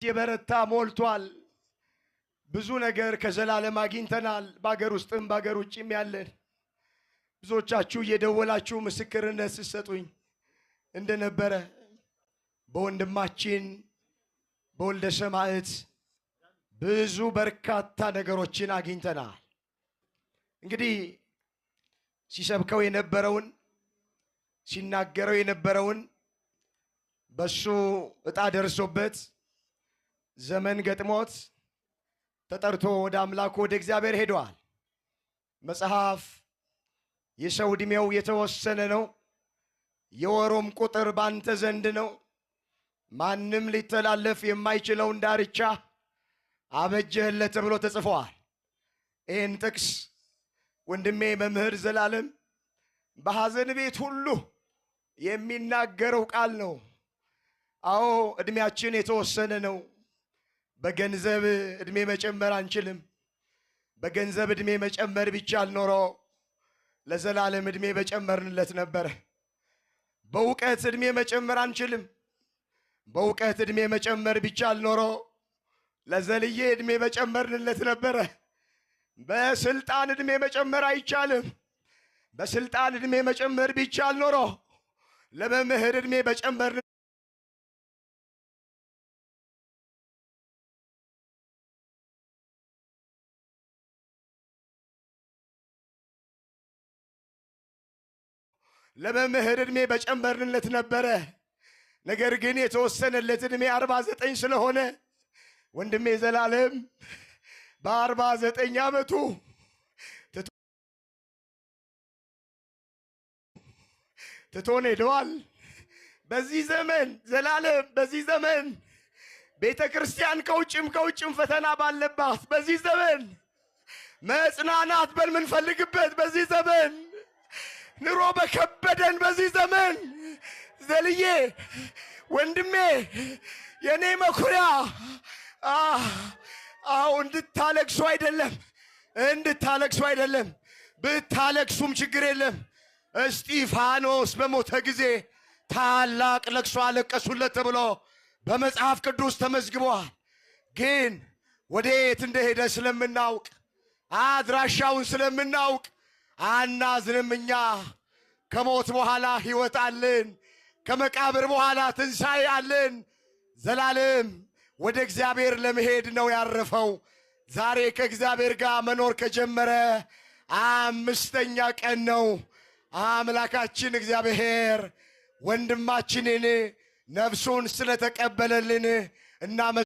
የበረታ ሞልቷል። ብዙ ነገር ከዘላለም አግኝተናል። በአገር ውስጥም በአገር ውጭም ያለን ብዙዎቻችሁ እየደወላችሁ ምስክርነት ስትሰጡኝ እንደነበረ በወንድማችን በወልደ ሰማዕት ብዙ በርካታ ነገሮችን አግኝተናል። እንግዲህ ሲሰብከው የነበረውን ሲናገረው የነበረውን በሱ ዕጣ ደርሶበት ዘመን ገጥሞት ተጠርቶ ወደ አምላኩ ወደ እግዚአብሔር ሄደዋል። መጽሐፍ የሰው ዕድሜው የተወሰነ ነው፣ የወሩም ቁጥር ባንተ ዘንድ ነው፣ ማንም ሊተላለፍ የማይችለውን ዳርቻ አበጀህለት ተብሎ ተጽፈዋል። ይህን ጥቅስ ወንድሜ መምህር ዘላለም በሐዘን ቤት ሁሉ የሚናገረው ቃል ነው። አዎ ዕድሜያችን የተወሰነ ነው። በገንዘብ ዕድሜ መጨመር አንችልም። በገንዘብ ዕድሜ መጨመር ቢቻል ኖሮ ለዘላለም ዕድሜ በጨመርንለት ነበረ። በእውቀት ዕድሜ መጨመር አንችልም። በእውቀት ዕድሜ መጨመር ቢቻል ኖሮ ለዘልዬ ዕድሜ በጨመርንለት ነበረ። በስልጣን ዕድሜ መጨመር አይቻልም። በስልጣን ዕድሜ መጨመር ቢቻል ኖሮ ለመምህር ዕድሜ በጨመር ለመምህር ዕድሜ በጨመርንለት ነበረ። ነገር ግን የተወሰነለት ዕድሜ 49 ስለሆነ ወንድሜ ዘላለም በ49 ዓመቱ ትቶን ሄደዋል። በዚህ ዘመን ዘላለም በዚህ ዘመን ቤተ ክርስቲያን ከውጭም ከውጭም ፈተና ባለባት በዚህ ዘመን መጽናናት በምንፈልግበት በዚህ ዘመን ኑሮ በከበደን በዚህ ዘመን ዘልዬ ወንድሜ የኔ መኩሪያ፣ አዎ እንድታለቅሱ አይደለም፣ እንድታለቅሱ አይደለም። ብታለቅሱም ችግር የለም። እስጢፋኖስ በሞተ ጊዜ ታላቅ ለቅሶ አለቀሱለት ተብሎ በመጽሐፍ ቅዱስ ተመዝግቧል። ግን ወዴት እንደሄደ ስለምናውቅ አድራሻውን ስለምናውቅ አናዝንም። እኛ ከሞት በኋላ ሕይወት አለን። ከመቃብር በኋላ ትንሣኤ አለን። ዘላለም ወደ እግዚአብሔር ለመሄድ ነው ያረፈው። ዛሬ ከእግዚአብሔር ጋር መኖር ከጀመረ 5ኛ ቀን ነው። አምላካችን እግዚአብሔር ወንድማችንን ነፍሱን ስለተቀበለልን እናመሰግናለን።